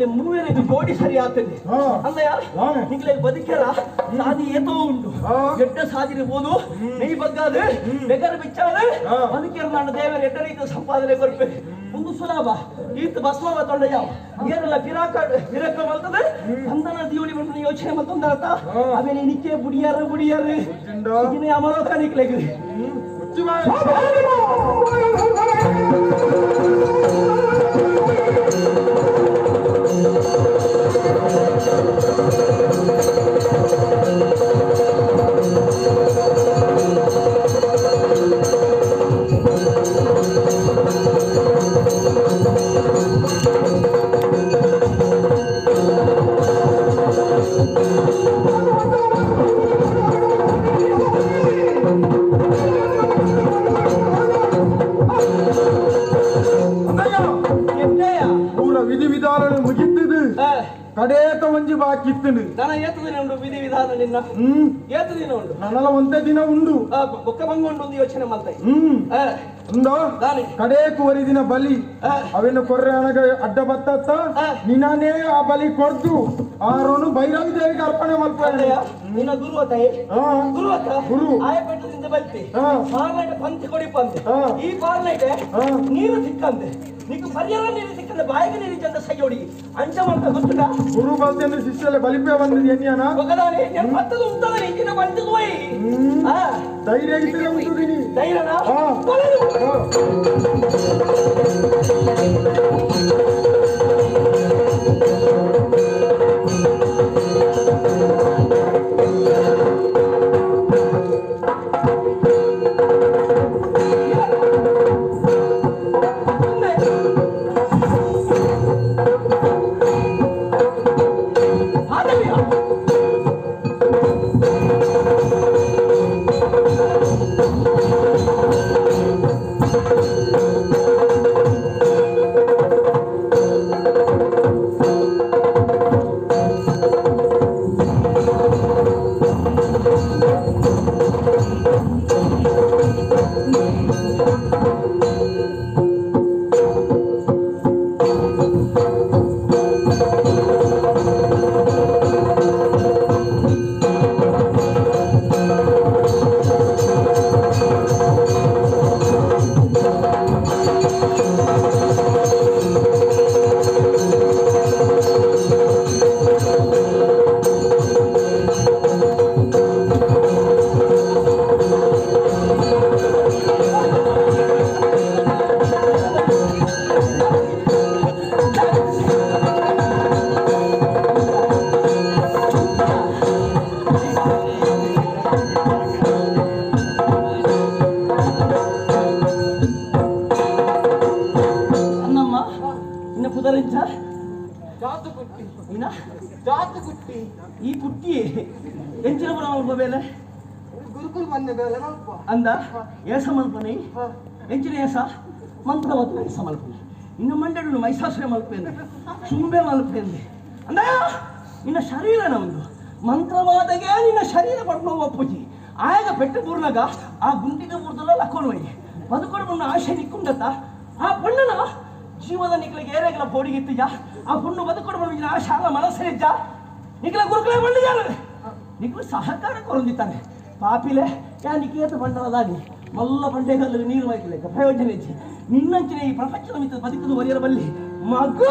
ನಿಕ್ಲೆ ಮೂವೆರೆಗ್ ಜೋಡಿ ಸರಿ ಆತಂದೆ ಅಲ್ಲಯ್ಯ ನಿಕ್ಲೆ ಬದುಕೆರ ಸಾದಿ ಏತೋ ಉಂಡು ಎಡ್ಡ ಸಾದಿನ ಬೋದು ನೆಯ್ ಬಗ್ಗಾದು ಬೆಗರ್ ಬಿಚ್ಚಾದು ಬದುಕೆರ ನಾನು ದೇವರ ಎಡ್ಡ ರೀತಿ ಸಂಪಾದನೆ ಕೊರ್ಪೆ ಒಂದು ಸುಲಭ ಈತ ಭಸ್ಮ ತೊಂಡ ಯಾವ ಏನೆಲ್ಲ ಪಿರಾಕ ಪಿರಕ ಮಲ್ತದೆ ಅಂದನ ದಿಯೋಳಿ ಬಂದ ಯೋಚನೆ ಮಲ್ತೊಂದರತ ಆಮೇಲೆ ನಿಕ್ಕೆ ಬುಡಿಯಾರು ಬುಡಿಯಾರು ಇದನ್ನೇ ಅಮರೋಕ ನಿಕ್ಲೆಗ್ ಕಡೇತ ಒಂಜಿ ಬಾಕಿ ಇತ್ತು ದನ ಏತು ದಿನ ಉಂಡು ವಿಧಿ ವಿಧಾನ ನಿನ್ನ ಏತು ದಿನ ಉಂಡು ನನಲ ಒಂದೇ ದಿನ ಉಂಡು ಬೊಕ್ಕ ಬಂಗುಂಡು ಒಂದು ಯೋಚನೆ ಮಾಡ್ತಾ ಉಂದೋ ಕಡೇಕು ವರಿ ದಿನ ಬಲಿ ಅವೆನ್ನು ಕೊರ್ರೆ ಅನಗ ಅಡ್ಡ ಬತ್ತ ನಿನಾನೇ ಆ ಬಲಿ ಕೊರ್ದು ಆರೋನು ಭೈರವಿ ದೇವಿಗೆ ಅರ್ಪಣೆ ಮಲ್ಪೆ ನಿನ್ನ ಗುರು ಅತ್ತ ಗುರು ಅತ್ತ ಗುರು ಆಯ ಪೆಟ್ಟದಿಂದ ಬಲ್ತಿ ಪಾರ್ಲೈಟ್ ಪಂತಿ ಕೊಡಿ ಪಂತೆ ಈ ಪಾರ್ಲೈಟ್ ನೀರು ಸಿಕ್ಕಂತೆ ನೀಕು ಪರಿಹಾರ ನೀರು ಸಿಕ್ಕಂತೆ ಬಾಯಿಗೆ ನೀರು ಚಂದ ಸೈಯೋಡಿ ಅಂಚ ಮಾಡ್ತಾ ಗೊತ್ತುಂಟ ಗುರು ಬಲ್ತಿ ಅಂದ್ರೆ ಶಿಷ್ಯಲೆ ಬಲಿಪೆ ಬಂದಿದೆ ಎನ್ಯಾನ ಒಗದಾನೆ నేను ಪತ್ತದು ಉಂಟದ ಇಂಚಿನ ಬಂತದು ಹೋಯ್ ಧೈರ್ಯ ಇದ್ದರೆ ಉಂಟುದಿನಿ ಧೈರ್ಯನಾ ಈ ಕುಟ್ಟಿ ಎಂಚಿನ ಮಲ್ಪ ಬೇಲೆ ಗುರುಕುಲ್ ಬಂದ ಬೇಲೆ ಮಲ್ಪ ಅಂದ ಏಸ ಮಲ್ಪನೆ ಎಂಚಿನ ಏಸ ಮಂತ್ರವತ್ತು ಏಸ ಮಲ್ಪನೆ ಇನ್ನು ಮಂಡಳು ಮೈಸಾಸುರ ಮಲ್ಪೆಂದೆ ಚುಂಬೆ ಮಲ್ಪೆಂದೆ ಅಂದ ನಿನ್ನ ಶರೀರ ನಮ್ದು ಮಂತ್ರವಾದಗೆ ನಿನ್ನ ಶರೀರ ಪಡ್ನೋ ಒಪ್ಪುಜಿ ಆಯಾಗ ಪೆಟ್ಟು ಬೂರ್ನಾಗ ಆ ಗುಂಡಿಗೆ ಬೂರ್ದಲ್ಲ ಲಕ್ಕೊಂಡು ಹೋಗಿ ಬದುಕೊಂಡು ಬಂದ ಆಶೆ ನಿಕ್ಕುಂಡತ್ತ ಆ ಪಣ್ಣನ ಜೀವದ ನಿಕ್ಲಿಗೆ ಏರೆಗಲ ಪೋಡಿಗಿತ್ತಿಜ ಆ ಪುಣ್ಣು ಬದುಕೊಂಡು ಬಂದ ಆ ಶಾಲ ಮನಸ್ಸರಿಜ್ಜ ನಿಖಲ ಗುರುಕುಲ ಬಂದಿದ್ದಾರೆ ನಿಖಲು ಸಹಕಾರ ಕೊರೊಂದಿತ್ತಾನೆ ಪಾಪಿಲೆ ಯಾ ನಿಕೇತ ಬಂಡಲದಾಗಿ ಮಲ್ಲ ಬಂಡೆಗಲ್ಲಿ ನೀರು ಮಾಯ್ಕಲೆ ಪ್ರಯೋಜನ ಇಜ್ಜಿ ನಿನ್ನಂಚಿನ ಈ ಪ್ರಪಂಚದ ಮಿತ್ರ ಬದುಕದು ಒರಿಯರ ಬಲ್ಲಿ ಮಗು